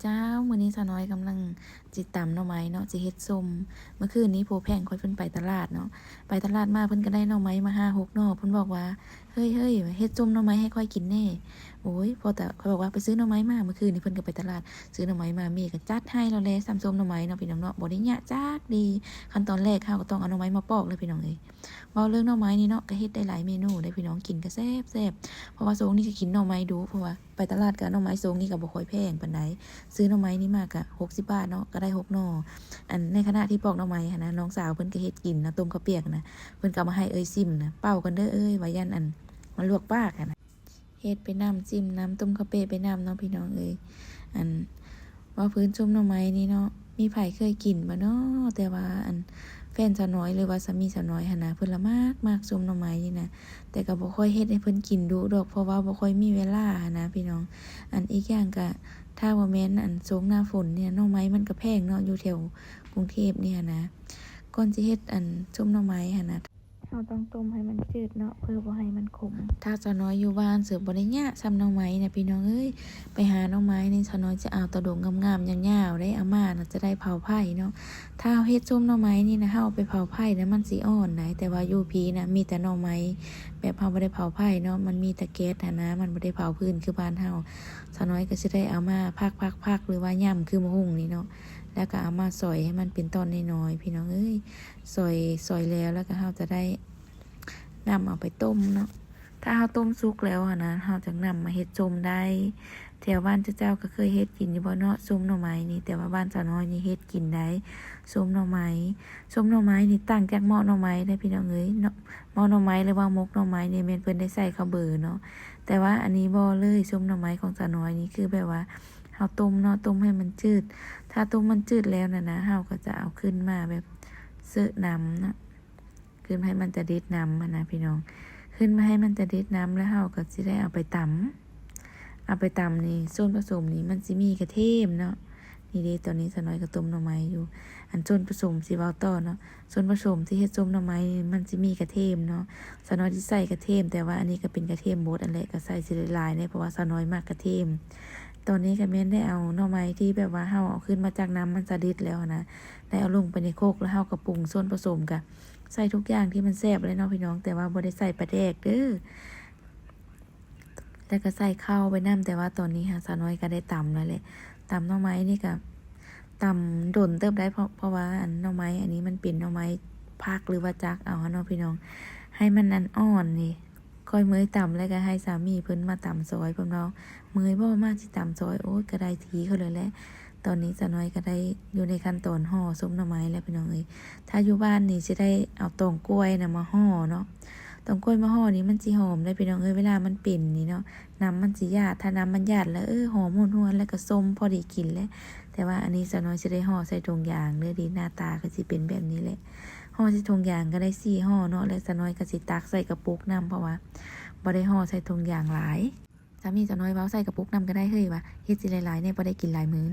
ເຈົ້າ ມື້ນີ້ສາວນ້ອຍກຳລັງຊິຕຳໜໍ່ໄມ້ເນາະ ຊິເຮັດສົ້ມ. ເມື່ອຄືນນີ້ຜູ້ແພງຂ້ອຍເພິ່ນໄປຕະຫຼາດເນາະ ໄປຕະຫຼາດມາເພິ່ນກໍໄດ້ໜໍ່ໄມ້ມາຫ້າຫົກໜໍ່ ເພິ່ນບອກວ່າ ເຮີ້ຍໆ ເຮັດສົ້ມໜໍ່ໄມ້ໃຫ້ຂ້ອຍກິນແດ່. ໂອ້ຍ ພໍແຕ່ຂ້ອຍບອກວ່າໄປຊື້ໜໍ່ໄມ້ມາ ເມື່ອຄືນນີ້ເພິ່ນກໍໄປຕະຫຼາດຊື້ໜໍ່ໄມ້ມາ ແມ່ກໍຈັດໃຫ້ແລ້ວແຫຼະ ຊ້ຳສົ້ມໜໍ່ໄມ້ເນາະ ພີ່ນ້ອງເນາະ ບໍ່ໄດ້ຍາກຈັກດີ. ຂັ້ນຕອນແລກເຮົາກໍຕ້ອງເອົາໜໍ່ໄມ້ມາປອກເລີຍ ພີ່ນ້ອງເອີຍ. ເວົ້າເລື່ອງໜໍ່ໄມ້ນີ້ເນາະ ກໍເຮັດໄດ້ຫຼາຍເມນູເດ້ ພີ່ນ້ອງ ກິນກໍແຊບໆ ເພາະວ່າຊ່ວງນີ້ກໍກິນໜໍ່ໄມ້ດຸ ເພາະວ່າໄປຕະຫຼາດກໍໜໍ່ໄມ້ຊ່ວງນີ້ກໍບໍ່ຄ່ອຍແພງປານໃດ. ຊື້ໜໍ່ໄມ້ນີ້ມາກໍຫົກສິບບາດເນາະ ກໍໄດ້ຫົກໜໍ່. ອັນ ໃນຂະນະທີ່ປອກໜໍ່ໄມ້ຫັ້ນນະ ນ້ອງສາວເພິ່ນກໍເຮັດກິນນະ ຕົ້ມເຂົ້າປຽກນະ ເພິ່ນກໍເອົາມາໃຫ້ເອື້ອຍຊິມນະ. ເປົ່າກ່ອນເດີເອື້ອຍ ວ່າຢ້ານອັນ ມັນລວກປາກຫັ້ນນະ. ເຮັດໄປນຳ ຈິ້ມນຳ ຕົ້ມເຂົ້າປຽກໄປນຳເນາະ ພີ່ນ້ອງເອີຍ. ອັນ ເວົ້າພື້ນສົ້ມໜໍ່ໄມ້ນີ້ເນາະ ມີໃຜເຄີຍກິນບໍ່ເນາະ? ແຕ່ວ່າອັນ ແຟນສາວນ້ອຍ ຫຼືວ່າສາມີສາວນ້ອຍຫັ້ນນະ ເພິ່ນລະມັກ ມັກສົ້ມໜໍ່ໄມ້ນີ້ນະ ແຕ່ກໍບໍ່ຄ່ອຍເຮັດໃຫ້ເພິ່ນກິນດຸດອກ ເພາະວ່າບໍ່ຄ່ອຍມີເວລາຫັ້ນນະ ພີ່ນ້ອງ. ອັນ ອີກຢ່າງກໍ ຖ້າບໍ່ແມ່ນອັນ ຊ່ວງໜ້າຝົນນີ້ ໜໍ່ໄມ້ມັນກໍແພງເນາະ ຢູ່ແຖວກຸງເທບນີ້ຫັ້ນນະ. ກ່ອນຊິເຮັດອັນ ສົ້ມໜໍ່ໄມ້ຫັ້ນນະ ເຮົາຕ້ອງຕົ້ມໃຫ້ມັນຈືດເນາະ ເພື່ອບໍ່ໃຫ້ມັນຂົມ. ຖ້າສາວນ້ອຍຢູ່ບ້ານເສີບບໍ່ໄດ້ຍາກສ່ຳໜໍ່ໄມ້ນະ ພີ່ນ້ອງເອີຍ. ໄປຫາໜໍ່ໄມ້ນີ້ ສາວນ້ອຍຈະເອົາຕາດົງງາມໆ ຍາວໆ ໄດ້ ອາມ່ານະຈະໄດ້ເຜົາໄຟເນາະ. ຖ້າເຮົາເຮັດສົ້ມໜໍ່ໄມ້ນີ້ນະ ເຮົາເອົາໄປເຜົາໄຟນະ ມັນຊິອ່ອນໃດ໋ ແຕ່ວ່າຢູ່ພີ້ນະ ມີແຕ່ໜໍ່ໄມ້ແບບເຮົາບໍ່ໄດ້ເຜົາໄຟເນາະ ມັນມີແຕ່ແກັດຫັ້ນນະ ມັນບໍ່ໄດ້ເຜົາຟືນຄືບ້ານເຮົາ. ສາວນ້ອຍກໍຊິໄດ້ເອົາມາພັກໆໆ ຫຼືວ່າຫຍ້ຳຄືໝາກຫຸ່ງນີ້ເນາະ ແລ້ວກໍເອົາມາຊອຍໃຫ້ມັນເປັນຕອນນ້ອຍໆ ພີ່ນ້ອງເອີຍ. ຊອຍ ຊອຍແລ້ວ ແລ້ວກໍເຮົາຈະໄດ້ນຳເອົາໄປຕົ້ມເນາະ. ຖ້າເຮົາຕົ້ມສຸກແລ້ວຫັ້ນນະ ເຮົາຈັ່ງນຳມາເຮັດສົ້ມໄດ້. ແຖວບ້ານເຈົ້າເຈົ້າກໍເຄີຍເຮັດກິນຢູ່ບໍ່ເນາະ ສົ້ມໜໍ່ໄມ້ນີ້? ແຕ່ວ່າບ້ານສາວນ້ອຍນີ້ເຮັດກິນໄດ້ ສົ້ມໜໍ່ໄມ້. ສົ້ມໜໍ່ໄມ້ນີ້ຕ່າງຈາກໝໍ້ໜໍ່ໄມ້ເດ້ ພີ່ນ້ອງເອີຍ. ເນາະ ໝໍ້ໜໍ່ໄມ້ ຫຼືວ່າໝົກໜໍ່ໄມ້ນີ້ ແມ່ນເພິ່ນໄດ້ໃສ່ເຂົ້າເບີເນາະ ແຕ່ວ່າອັນນີ້ບໍ່ເລີຍ. ສົ້ມໜໍ່ໄມ້ຂອງສາວນ້ອຍນີ້ ຄືແບບວ່າເຮົາຕົ້ມເນາະ ຕົ້ມໃຫ້ມັນຈືດ. ຖ້າຕົ້ມມັນຈືດແລ້ວຫັ້ນນະ ເຮົາກໍຈະເອົາຂຶ້ນມາແບບເສີນ້ຳເນາະ ຂຶ້ນມາໃຫ້ມັນຈະເດັດນ້ຳຫັ້ນນະ ພີ່ນ້ອງ. ຂຶ້ນມາໃຫ້ມັນຈະເດັດນ້ຳ ແລ້ວເຮົາກໍຊິໄດ້ເອົາໄປຕຳ. ເອົາໄປຕຳນີ້ ສ່ວນປະສົມນີ້ມັນຊິມີກະເທີມເນາະ. ນີ້ເດ້ ຕອນນີ້ສາວນ້ອຍກໍຕົ້ມໜໍ່ໄມ້ຢູ່. ອັນ ສ່ວນປະສົມ ຊິເວົ້າຕໍ່ເນາະ ສ່ວນປະສົມທີ່ເຮັດສົ້ມໜໍ່ໄມ້ນີ້ ມັນຊິມີກະເທີມເນາະ. ສາວນ້ອຍຊິໃສ່ກະເທີມ ແຕ່ວ່າອັນນີ້ກໍເປັນກະເທີມບົດຫັ້ນແຫຼະ ກໍໃສ່ຊິໄດ້ຫຼາຍແດ່ ເພາະວ່າສາວນ້ອຍມັກກະເທີມ. ຕອນນີ້ກໍແມ່ນໄດ້ເອົາໜໍ່ໄມ້ທີ່ແບບວ່າເຮົາເອົາຂຶ້ນມາຈາກນ້ຳມັນຈະເດັດແລ້ວຫັ້ນນະ ໄດ້ເອົາລົງໄປໃນຄົກ ແລ້ວເຮົາກໍປຸງສ່ວນປະສົມ ກະໃສ່ທຸກຢ່າງທີ່ມັນແຊບເລີຍເນາະ ພີ່ນ້ອງ ແຕ່ວ່າບໍ່ໄດ້ໃສ່ປາແດກເດີ້. ແລ້ວກໍໃສ່ເຂົ້າໄປນຳ ແຕ່ວ່າຕອນນີ້ຫາ ສາວນ້ອຍກໍໄດ້ຕຳແລ້ວແຫຼະ. ຕຳໜໍ່ໄມ້ນີ້ກໍຕຳດົນເຕີບໄດ້ ເພາະ ເພາະວ່າອັນໜໍ່ໄມ້ອັນນີ້ມັນເປັນໜໍ່ໄມ້ພັກ ຫຼືວ່າຈັກເອົາຫັ້ນເນາະ ພີ່ນ້ອງ ໃຫ້ມັນອັນອ່ອນນີ້. ຂ້ອຍເມື່ອຍຕຳ ແລ້ວກໍໃຫ້ສາມີເພິ່ນມາຕຳຊອຍ ເພິ່ນເວົ້າ ເມື່ອຍບໍ່ ມາຊິຕຳຊອຍ. ໂອ້ຍ ກໍໄດ້ທີ່ເຂົາເລີຍແຫຼະ. ຕອນນີ້ສາວນ້ອຍກໍໄດ້ຢູ່ໃນຂັ້ນຕອນຫໍ່ສົ້ມໜໍ່ໄມ້ແລ້ວ ພີ່ນ້ອງເອີຍ. ຖ້າຢູ່ບ້ານນີ້ຊິໄດ້ເອົາຕອງກ້ວຍນະມາຫໍ່ເນາະ. ຕອງກ້ວຍມາຫໍ່ນີ້ມັນຊິຫອມໄດ໋ ພີ່ນ້ອງເອີຍ ເວລາມັນເປັນນີ້ເນາະ ນ້ຳມັນຊິຢາດ. ຖ້ານ້ຳມັນຢາດແລ້ວ ເອີ ຫອມຫວນໆ ແລ້ວກໍສົ້ມພໍດີກິນແຫຼະ. ແຕ່ວ່າອັນນີ້ສາວນ້ອຍຊິໄດ້ຫໍ່ໃສ່ຖົງຢາງເດີ ນີ້ໜ້າຕາກໍຊິເປັນແບບນີ້ແຫຼະ. ຫໍ່ໃສ່ຖົງຢາງກໍໄດ້ສີ່ຫໍ່ເນາະ ແລ້ວສາວນ້ອຍກໍຊິຕັກໃສ່ກະປຸກນຳ ເພາະວ່າບໍ່ໄດ້ຫໍ່ໃສ່ຖົງຢາງຫຼາຍ. ສາມີສາວນ້ອຍເວົ້າ ໃສ່ກະປຸກນຳກໍໄດ້ເຮີ້ຍ ວ່າເຮັດຊິຫຼາຍໆແດ່ ພໍໄດ້ກິນຫຼາຍມື້.